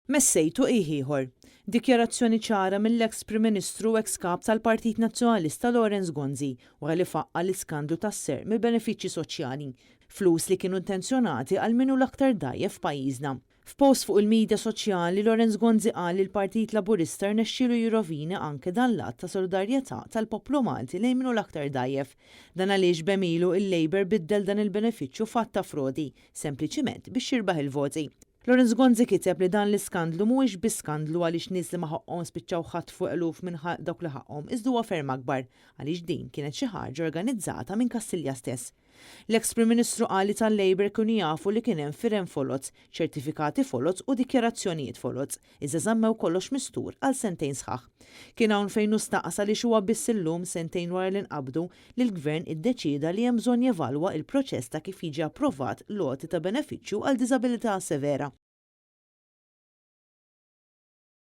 Messejtu qiegħ ieħor. Dikjarazzjoni ċara mill-eks Prim Ministru u eks Kap tal-Partit Nazzjonalista Lawrence Gonzi wara li faqqa' l-iskandlu tas-serq mill-benefiċċji soċjali. Flus li kienu intenzjonati għal min hu l-aktar dgħajjef f'pajjiżna. F'post fuq il-midja soċjali, Lawrence Gonzi qal li l-Partit Laburista rnexxielu jirrovina anke dan l-att ta' solidarjetà tal-poplu Malti lejn min hu l-aktar dgħajjef. Dan għaliex b'għemilu il-Labour biddel dan il-benefiċċju f'att ta' frodi, sempliċiment biex jirbaħ il-voti. Lawrence Gonzi kiteb li dan l-iskandlu mhuwiex biss skandlu għaliex nies li ma ħaqqhom spiċċaw ħatfu eluf minn ħalq dawk li ħaqqhom iżda huwa ferm akbar għaliex din kienet xi ħaġa organizzata minn Kastilja stess. L-eks Prim Ministru qal li tal-Labour kienu jafu li kien hemm firem foloz, ċertifikati foloz u dikjarazzjonijiet foloz, iżda żammew kollox mistur għal sentejn sħaħ. Kien hawn fejn hu staqsa għaliex huwa biss illum, sentejn wara li nqabdu, li l-Gvern iddeċieda li hemm bżonn jevalwa il-proċess ta' kif jiġi approvat l-għoti ta' benefiċċju għal diżabilità severa.